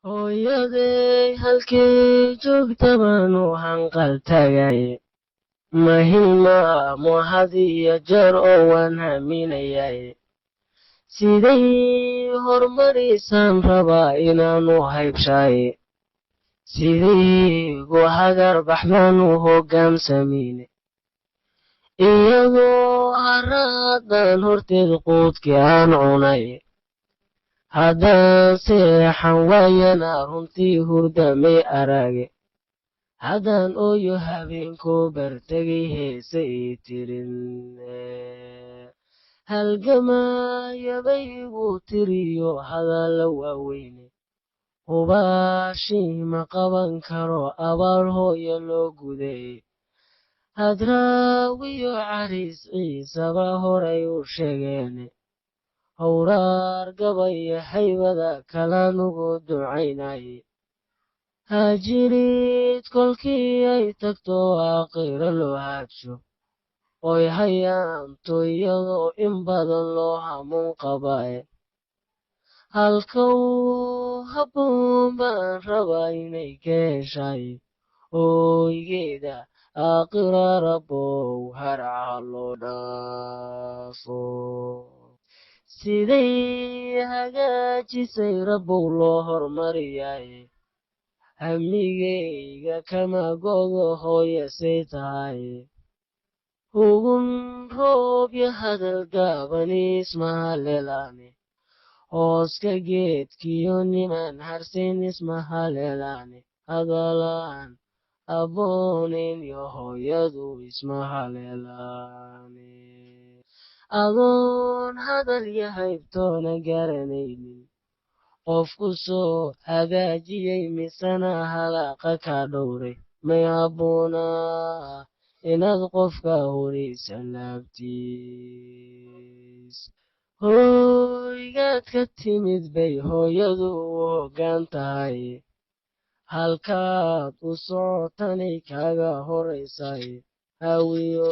Hooyaday halkay joogtaban u hanqal tagay, ma hilmaamo had iyo jeer oo waan haminayay. Siday horumarisaan rabaa inaanu haybshay, sidaygu hagar baxdaan u hoggaansamine, iyadoo haraadan horteed quudkii aan cunay. Haddaan seexan waayana runtii hurdamay arage, haddaan ooyo habeenkoo bartegay heese ii tirin. Halgamayabay igu tiriyo hadalla waaweyne, hubaashii ma qaban karo abaal hooyo loo guday. Hadraawiyo cariis ciisaba horay u sheegeene, howraar gabaya haybada kalanugu ducaynay. Hajirid kolkii ay tagto aakhiro loo haadsho, oy hayaanto iyadoo in badan loo hamuun qabaaye. Halka uu habboon baan rabaa inay ka heshay hooygeeda aakhira, rabbow haraca loo dhaafo. Siday hagaajisay rabbow loo hormariyay, hamigayga kama godo hooyasay tahay. Hugun roob yo hadal gaaban ismahaleelaane, hooska geedkiyo niman harsin ismahaleelaane, hadalaan abboonin yo hooyadu ismahaleelaane. Adoon hadal yo haybtoona garanaynin qofku soo hagaajiyey, misana halaaqa kaa dhowray, may habboonaa inaad qofka huraysa laabtiis. Hooygaad ka timid bay hooyadu u hoggaan tahay, halkaad u socotanay kaaga horaysay. Hawiyo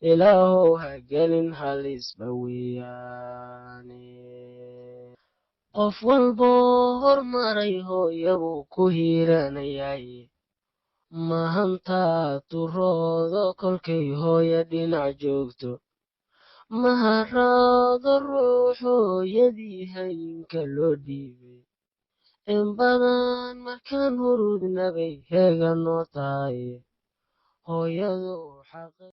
ilaahow ha gelin halisba weeyaane. Qof walboo hormaray hooyabuu ku hiiranayay, mahantaa turoodo kolkay hooya dhinac joogto. Maharaado ruux hooyadii hayinka loo dhiibay, in badan markaan hurudnabay heega noo tahay hooyadu.